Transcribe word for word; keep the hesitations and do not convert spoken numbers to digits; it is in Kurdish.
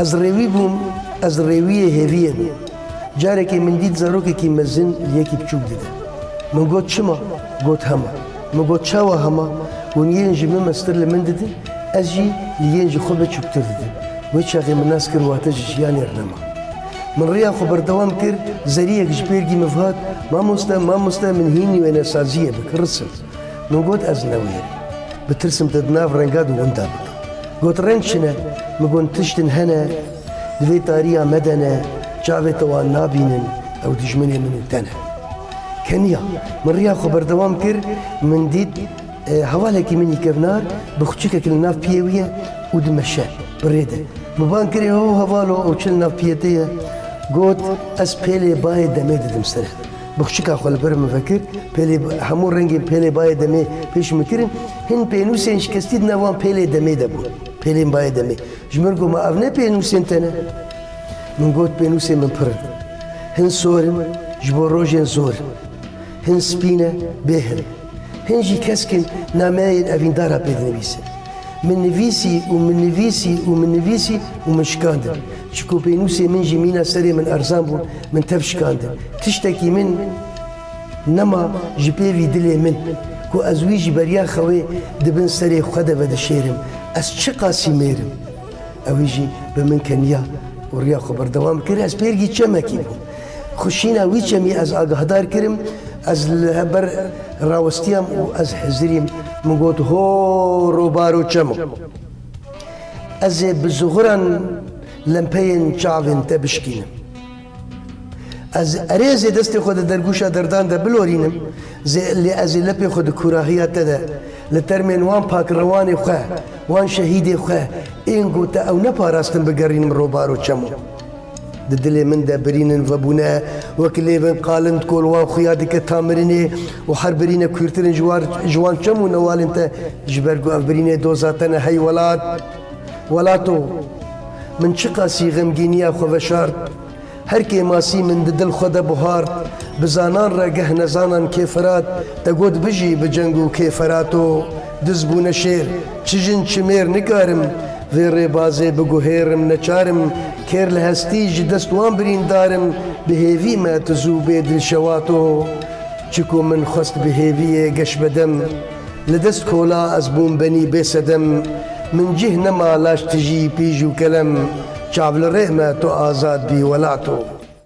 Ez rêwî bûm, ez rêwiyê hêviyê bûm. Carekê min dît zarokekî mezin li yekî biçûk dide. Min got, "Çima?" Got, "Hema." Min got, "Çawa hema?" Got, "Yên ji min mestir li min didin, ez jî li yên ji xwe biçûktir didim." Wê çaxê min nas kir wate ji jiyanê re nema. Min riya xwe berdewam kir, zeriyek ji pêrgî min hat, "Mamoste, mamoste, min hînî wênesaziyê bik, risim." Min got, "Ez newêrim. Bitirsim te di nav renga de winda bikim." Got, "Reng çi ne?" Min got, "Tiştin hene, di vê tariya me de ne, çavê te wan nabînin, ew dijminê min û te ne." Keniya, min riya xwe berdewam kir, min dît, e, hevalekî min î kevnar bi xçikek li nav piyê wî ye û dimeşe, bi rê de. Min bang kirê, "Ho hevalo, ew çi li nav piyê te ye?" Got, "Ez pêlê bayê demê didim sere." Bi xçika xwe li ber min vekir, pêlê, hemû rengên pêlê bayê demê pêş min kirin. Hin pênûsên şikestî di nav wan pêlê demê de bûn. Pêlên bayê demê. Ji min got, "Ma ev ne pênûsên te ne?" Min got, "Pênûsên min pir in. Hin sor in, ji bo rojên zor in. Hin spî ne, bêhil in. Hin jî kesk in, nameyên evîndara pê dinivîsin." Min nivîsî û min nivîsî û min nivîsî û min şikandin. Çiku pênûsê min jî mîna serê min erzan bûn, min tev şikandin. Tiştekî min nema ji pêvî dilê min, ku ez wî ji beriya xewê di bin serê xwe de vedişêrim. Ez çiqasî mêr im. Ewî jî bi min keniya û riya xwe berdewam kir. Ez pêrgî çemekî bûm. Xwe şîna wî çemî ez agahdar kirim. Ez li ber rawestiyam û ez hizirîm. Min got, "Ho, robaro çemo! Ez ê bi zuxiran lempeyên çavên te bişkînim." Ez erê ez ê destê xwe di dergûşa derdan de bilorînim, zê, lê ez ê lepê xwe di kûrahiya te de, li termên wan pakrewanê xwe, wan şehîdê xwe, ên ku te ew neparastin bigerînim robaro çemo. Di dilê min de birînin vebûne, wek lêvên qalind ku li wan xuya dike ta mirinê û her birîne kûrtir in ji war, ji wan çem û newalên te, ji ber ku ev birînê doza te ne hey welat. Welato, min çiqasî xemgîniya xwe veşart. Her kêmasî min di dil xwe de buhart, bi zanan re geh nezanan kêfirat, te got bijî bi ceng û kêferato. Diz bûne şêr, çi jin çi mêr nikarim, vê rêbazê biguhêrim neçarim, kêr li hestî ji dest wan birîndarim, bi hêvî me tu zû bê dilşewato. Çiku min xwest bi hêviyê geş bedem, li dest kola ez bûm benî bê sedem, min cih nema laş tijî pîj û kelem, çav li rê me tu azad bî welato.